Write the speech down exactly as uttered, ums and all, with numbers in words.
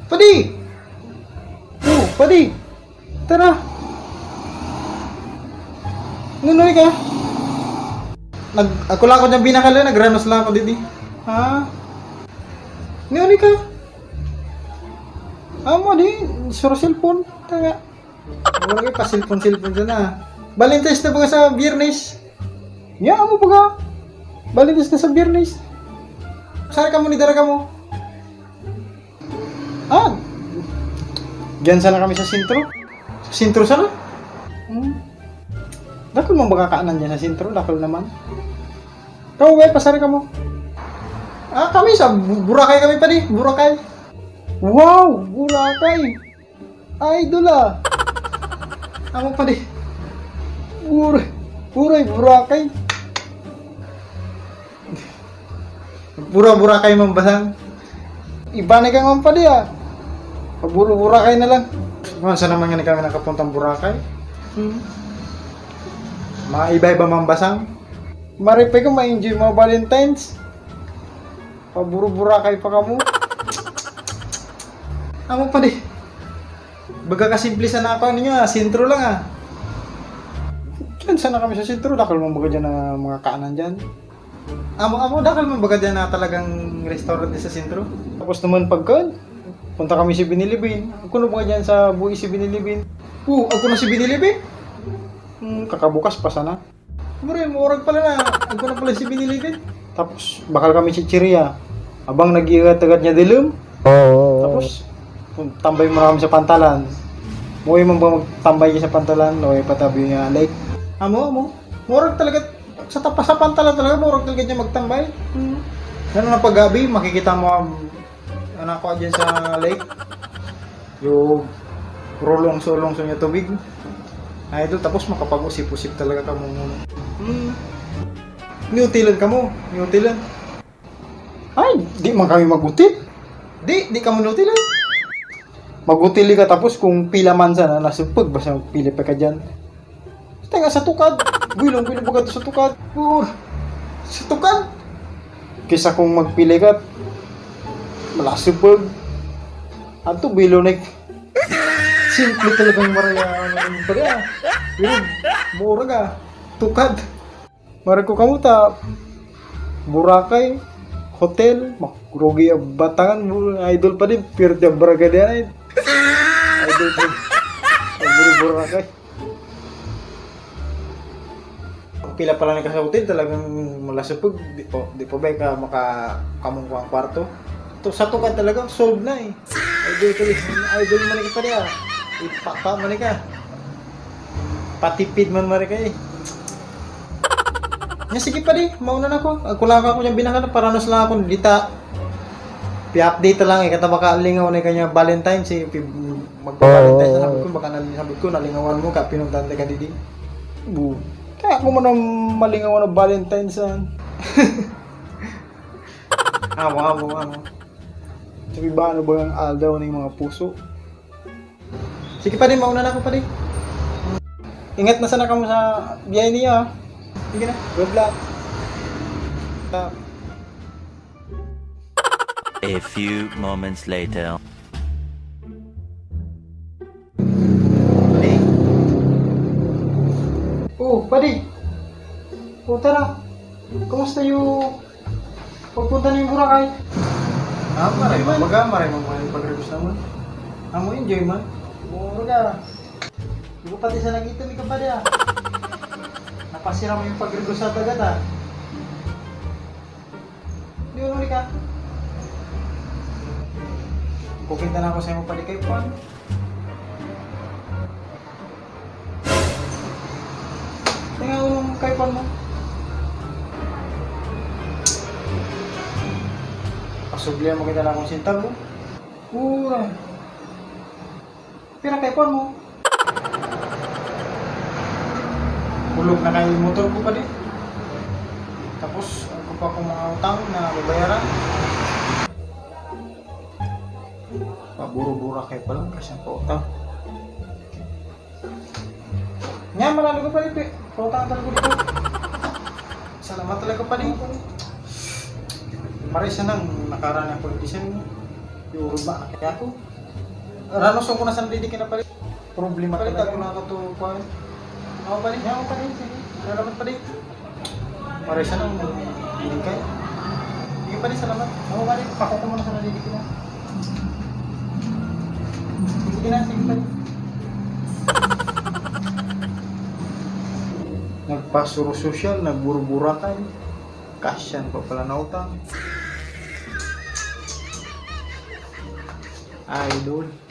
Padi! Oh, padi! Tara! Ngano ka? Nag, ako lang ako niyang binakal, eh, nagranos lang ako didi. Ha? Ngano ka? Amo di, suro cellphone. Tara. Wala kayo pa cellphone-cellphone dyan, ah. Valentine's na ba sa Biyernes? Ya, amo pa ka? Valentine's na sa Biyernes. Saan ka mo ni dara ka mo? Ah, diyan sana kami sa sentro. Sa sentro sana? Hmm. Dakul mong baka kaanan dyan sa sentro, dakul naman. Ikaw, we, pasari ka mo. Ah, kami sa Bu-, Boracay kami, padi. Boracay. Wow, Boracay. Idol, ah. Amo, padi. Bur-, buray, Boracay. Bura-bura kayo mambasang. Iba na kang padi, ah. Pabura-bura kayo na lang. Kung saan naman nga kami nakapuntang Boracay? Hmm. Mga iba-iba mambasang. Maripay ko, ma-enjoy mga Valentine's. Pabura-bura kayo pa kamo. Amo, padi. Baga kasimple sana ako ninyo, ah. Sentro lang, ah. Diyan sana kami sa sentro. Dakul mong baga dyan na mga kaanan dyan. Amo, amo, dakul mong baga dyan na talagang restaurant sa sentro. Tapos naman pagkaon, punta kami sa Binilibin. Ako na baga dyan sa buhi sa Binilibin. Oo, ako na sa Binilibin. Hmm, kakabukas pa sana. Bro, maurag pala na. Ako na pala sa Binilibin. Tapos, bakal kami chichirya. Abang nag-iigat-igat niya dilum. Oo. Tapos, tambay mo na kami sa pantalan. Muwi man ba magtambay niya sa pantalan? O ipatabi niya lake. Amo, amo. Murag talaga, sa tapa, sa pantalan talaga, murag talaga niya magtambay. Hmm. Lalo na pag gabi, makikita mo ang, ano ako dyan sa lake. Yung rulong-sulong sa niya tubig. Ay, ito, tapos makapag-usip-usip talaga ka mo. Hmm. Niutilan ka mo. Niutilan. Ay, di man kami magutil. Di, di ka mo niutilan. Magutili ka tapos kung pila man sana, nasupag, basta magpili pa ka dyan. Tenga sa tukad. Bilong, bilong baga to sa tukad. Oo. Sa tukad. Kisa kung magpili ka, malasupag. Anto, bilong, like, simple talagang maraya. Ano, ano, ano, ano, ano, mura ka. Tukad. Marag ko kamuta, Boracay, hotel, mak-, rugi ang batangan, bu-, idol pa din, pirti ang barangay diyan, ay. Idol pa din. Ang Bor-, Boracay. Pila pa lang ka sa hotel, talagang malasupag, di pa, di pa ba ka maka-, kamong kuwang kwarto? To, sa tukad talaga, solve na eh. Idol ko, idol man ka pa niya. Ipapa man ka. Patipid man mari kayo eh. Nya, sige pa di, mauna na ako. Ako lang ako niyang binakal, paranos lang ako, dita. Pi-update lang eh, kata baka lingaw na kanya Valentine, si pi-, mag-Valentine na, sabi ko, baka na, sabi ko, nalingawan mo, ka pinuntahan ka didi. Bu. Kaya ako mo nang malingawan ng Valentine sa Amo, amo, amo. Sabi ba, ano ba ang aldaw ng mga puso? Sige pa din, mauna na ako pa din. Ingat na sana kamo sa biyahe niyo, ah. Sige na, good luck. Ah. A few moments later. Oh, padi. Oh, tara. Kumusta yung pagpunta na yung Boracay? Ah, maray, enjoy man. Baga, maray, maray, pag-request naman. Amo, enjoy man. Mura ka. Di ko pati sa nag-itom, ikaw pa di, ah. Napasira mo yung pag-request sa dagat, ah. Di, ano, di ka? Kukita na ako sa imo, padi, kay Juan. Tingnan mo yung kaipan mo. Pasubli mo kita na akong sentabo. Pura. Pira kaipan mo? Kulog na kayo yung motor ko pa din. Tapos, ako pa akong mga utang na babayaran. Pabura-bura kayo pa lang kasi ang pautang. Nya, manalo ka pa rin, pe. Pautang talaga dito. Salamat talaga pa rin. Maray siya nang nakaraan ang politician mo. Yung urod ba, kaya ako. Ranos ko na sa didi kina pare. Problema talaga. Ako na ako to, kuwan. Ako pare. Ako pare, sige. Salamat pare. Pare, siya nang binigay. Sige pare, salamat. Ako pare, pako ko muna sa didi kina. Sige na, sige pare. Nagpasuro sosyal, nagburuburakan. Kasyan pa pala na utang. Idol.